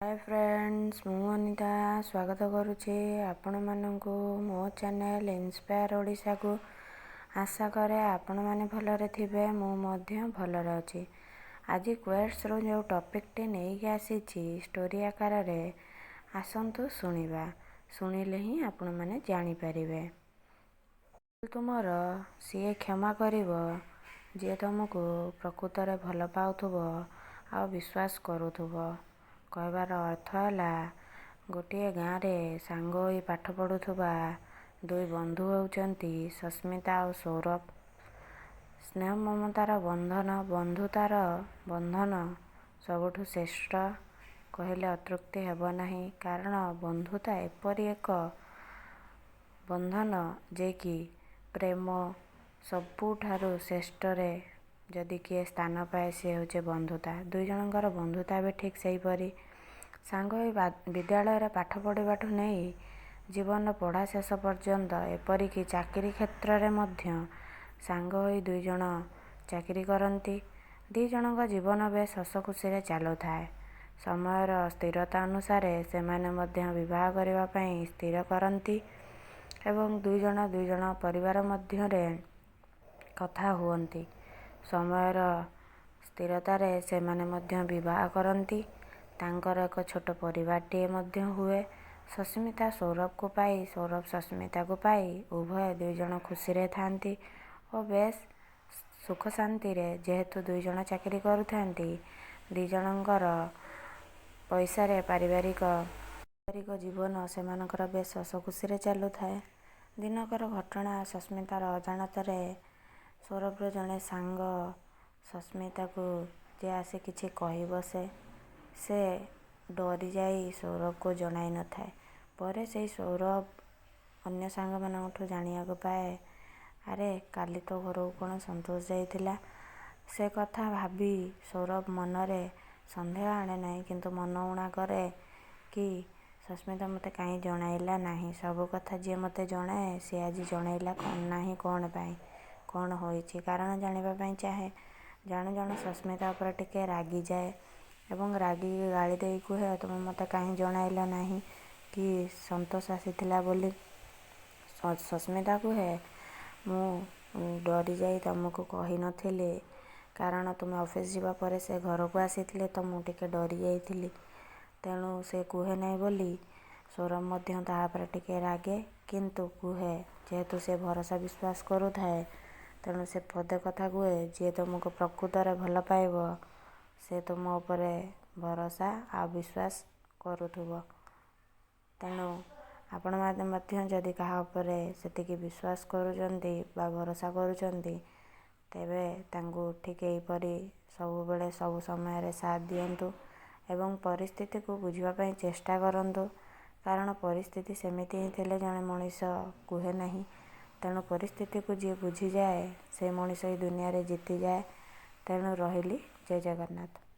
ହାଏ friends, ମୁଁ ଅନିତା ସ୍ୱାଗତ କରୁଛି ଆପଣମାନଙ୍କୁ ମୋ ଚ୍ୟାନେଲ୍ ଇନ୍ସପାୟାର ଓଡ଼ିଶାକୁ। ଆଶା କରେ ଆପଣମାନେ ଭଲରେ ଥିବେ, ମୁଁ ମଧ୍ୟ ଭଲରେ ଅଛି। ଆଜି କ୍ୱେଟ୍ସରୁ ଯେଉଁ ଟପିକ୍ଟି ନେଇକି ଆସିଛି ଷ୍ଟୋରି ଆକାରରେ, ଆସନ୍ତୁ ଶୁଣିବା। ଶୁଣିଲେ ହିଁ ଆପଣମାନେ ଜାଣିପାରିବେ। ତୁମର ସିଏ କ୍ଷମା କରିବ ଯିଏ ତୁମକୁ ପ୍ରକୃତରେ ଭଲ ପାଉଥିବ ଆଉ ବିଶ୍ୱାସ କରୁଥିବ। କହିବାର ଅର୍ଥ ହେଲା, ଗୋଟିଏ ଗାଁରେ ସାଙ୍ଗ ହୋଇ ପାଠ ପଢ଼ୁଥିବା ଦୁଇ ବନ୍ଧୁ ହେଉଛନ୍ତି ସସ୍ମିତା ଆଉ ସୌରଭ। ସ୍ନେହ ମମତାର ବନ୍ଧନ, ବନ୍ଧୁତାର ବନ୍ଧନ ସବୁଠୁ ଶ୍ରେଷ୍ଠ କହିଲେ ଅତ୍ୟୁକ୍ତି ହେବ ନାହିଁ। କାରଣ ବନ୍ଧୁତା ଏପରି ଏକ ବନ୍ଧନ ଯେ କି ପ୍ରେମ ସବୁଠାରୁ ଶ୍ରେଷ୍ଠରେ ଯଦି କିଏ ସ୍ଥାନ ପାଏ, ସିଏ ହେଉଛି ବନ୍ଧୁତା। ଦୁଇ ଜଣଙ୍କର ବନ୍ଧୁତା ବି ଠିକ୍ ସେହିପରି। ସାଙ୍ଗ ହୋଇ ବିଦ୍ୟାଳୟରେ ପାଠ ପଢ଼ିବାଠୁ ନେଇ ଜୀବନର ପଢ଼ା ଶେଷ ପର୍ଯ୍ୟନ୍ତ, ଏପରିକି ଚାକିରି କ୍ଷେତ୍ରରେ ମଧ୍ୟ ସାଙ୍ଗ ହୋଇ ଦୁଇ ଜଣ ଚାକିରି କରନ୍ତି। ଦୁଇ ଜଣଙ୍କ ଜୀବନ ବେଶ ହସ ଖୁସିରେ ଚାଲୁଥାଏ। ସମୟର ସ୍ଥିରତା ଅନୁସାରେ ସେମାନେ ମଧ୍ୟ ବିବାହ କରିବା ପାଇଁ ସ୍ଥିର କରନ୍ତି ଏବଂ ଦୁଇ ଜଣ ଦୁଇ ଜଣ ପରିବାର ମଧ୍ୟରେ କଥା ହୁଅନ୍ତି। ସମୟର ସ୍ଥିରତାରେ ସେମାନେ ମଧ୍ୟ ବିବାହ କରନ୍ତି। ତାଙ୍କର ଏକ ଛୋଟ ପରିବାରଟିଏ ମଧ୍ୟ ହୁଏ। ସସ୍ମିତା ସୌରଭକୁ ପାଇ, ସୌରଭ ସସ୍ମିତାକୁ ପାଇ ଉଭୟ ଦୁଇ ଜଣ ଖୁସିରେ ଥାଆନ୍ତି ଓ ବେଶ ସୁଖ ଶାନ୍ତିରେ। ଯେହେତୁ ଦୁଇ ଜଣ ଚାକିରି କରୁଥାନ୍ତି, ଦୁଇ ଜଣଙ୍କର ପଇସାରେ ପାରିବାରିକ ଜୀବନ ସେମାନଙ୍କର ବେଶ ହସ ଖୁସିରେ ଚାଲୁଥାଏ। ଦିନକର ଘଟଣା, ସସ୍ମିତାର ଅଜାଣତରେ ସୌରଭର ଜଣେ ସାଙ୍ଗ ସସ୍ମିତାକୁ ଯେ ଆସି କିଛି କହି ବସେ। ସେ ଡରିଯାଇ ସୌରଭକୁ ଜଣାଇ ନଥାଏ। ପରେ ସେଇ ସୌରଭ ଅନ୍ୟ ସାଙ୍ଗମାନଙ୍କଠୁ ଜାଣିବାକୁ ପାଏ, ଆରେ କାଲି ତୋ ଘରକୁ କ'ଣ ସନ୍ତୋଷ ଯାଇଥିଲା? ସେ କଥା ଭାବି ସୌରଭ ମନରେ ସନ୍ଦେହ ଆଣେ ନାହିଁ, କିନ୍ତୁ ମନ ଉଣା କରେ କି ସସ୍ମିତା ମୋତେ କାହିଁ ଜଣାଇଲା ନାହିଁ? ସବୁ କଥା ଯିଏ ମୋତେ ଜଣାଏ, ସେ ଆଜି ଜଣାଇଲା ନାହିଁ କ'ଣ ପାଇଁ? କ'ଣ ହୋଇଛି? କାରଣ ଜାଣିବା ପାଇଁ ଚାହେଁ। ଜାଣୁ ଜାଣୁ ସସ୍ମିତା ଉପରେ ଟିକେ ରାଗିଯାଏ ଏବଂ ରାଗିକି ଗାଳି ଦେଇ କୁହେ, ତୁମେ ମୋତେ କାହିଁ ଜଣାଇଲ ନାହିଁ କି ସନ୍ତୋଷ ଆସିଥିଲା ବୋଲି? ସସ୍ମିତା କୁହେ, ମୁଁ ଡରିଯାଇ ତୁମକୁ କହିନଥିଲି, କାରଣ ତୁମେ ଅଫିସ୍ ଯିବା ପରେ ସେ ଘରକୁ ଆସିଥିଲେ ତ ମୁଁ ଟିକେ ଡରି ଯାଇଥିଲି। ତେଣୁ ସେ କୁହେ ନାହିଁ ବୋଲି ସୌରଭ ମଧ୍ୟ ତା ଉପରେ ଟିକେ ରାଗେ, କିନ୍ତୁ କୁହେ, ଯେହେତୁ ସେ ଭରସା ବିଶ୍ୱାସ କରୁଥାଏ, ତେଣୁ ସେ ପଦେ କଥା କୁହେ, ଯିଏ ତୁମକୁ ପ୍ରକୃତରେ ଭଲ ପାଇବ ସେ ତୁମ ଉପରେ ଭରସା ଆଉ ବିଶ୍ୱାସ କରୁଥିବ। ତେଣୁ ଆପଣମାନେ ମଧ୍ୟ ଯଦି କାହା ଉପରେ ସେତିକି ବିଶ୍ୱାସ କରୁଛନ୍ତି ବା ଭରସା କରୁଛନ୍ତି, ତେବେ ତାଙ୍କୁ ଠିକ୍ ଏହିପରି ସବୁବେଳେ ସବୁ ସମୟରେ ସାଥ ଦିଅନ୍ତୁ ଏବଂ ପରିସ୍ଥିତିକୁ ବୁଝିବା ପାଇଁ ଚେଷ୍ଟା କରନ୍ତୁ। କାରଣ ପରିସ୍ଥିତି ସେମିତି ହିଁ ଥିଲେ ଜଣେ ମଣିଷ କୁହେ ନାହିଁ। ତେଣୁ ପରିସ୍ଥିତିକୁ ଯିଏ ବୁଝିଯାଏ, ସେ ମଣିଷ ଏଇ ଦୁନିଆରେ ଜିତିଯାଏ। ତେଣୁ ରହିଲି, ଜୟ ଜଗନ୍ନାଥ।